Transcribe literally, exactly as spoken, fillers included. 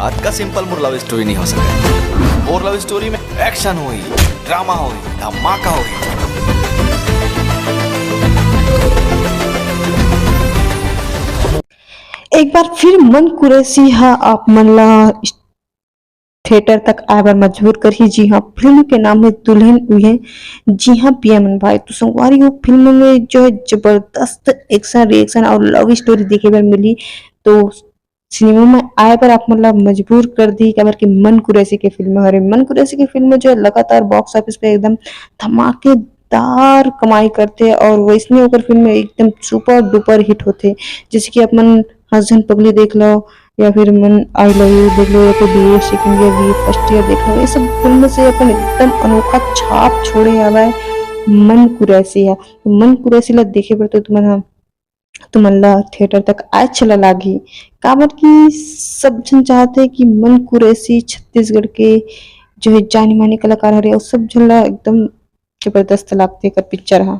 अतका simple more love story नहीं हो सके। मोर लव स्टोरी में एक्शन होही, ड्रामा होही, धमाका होही। एक बार फिर मन कुरैशी हा आप मन ला थिएटर तक आए बर मजबूर करही। जी हाँ, फिल्म के नाम है दुल्हन उहे जी हाँ पिया मन भाई। तो संगवारी हो, फिल्म में जो है जबरदस्त एक्शन रिएक्शन और लव स्टोरी देखे बर मिली। तो सिनेमा में आए बर आप मन ला मजबूर कर दी, काबर कि मन कुरैशी के फिल्म हरे। मन कुरैशी के फिल्म जो है लगातार बॉक्स ऑफिस पे एकदम धमाकेदार कमाई करथे और वैसने ओकर फिल्म एकदम सुपर डुपर हिट होथे। जैसे कि आप मन हंस झन पगली देख लो, या फिर मन आई लव यू देख लो, या फिर BA second year, BA first year देख लो, ये सब फिल्म से अपन एकदम अनोखा छाप छोड़े हवय मन कुरैशी ह। तो मन कुरैशी ला देखे बर तो तुमन ह, तुमन ला थिएटर तक आए चला लागही, काबर कि सब झन चाहथे कि मन कुरैशी छत्तीसगढ़ के जो है जानी मानी कलाकार हरे, और सब झन ला एकदम जबरदस्त लागथे एकर पिक्चर ह।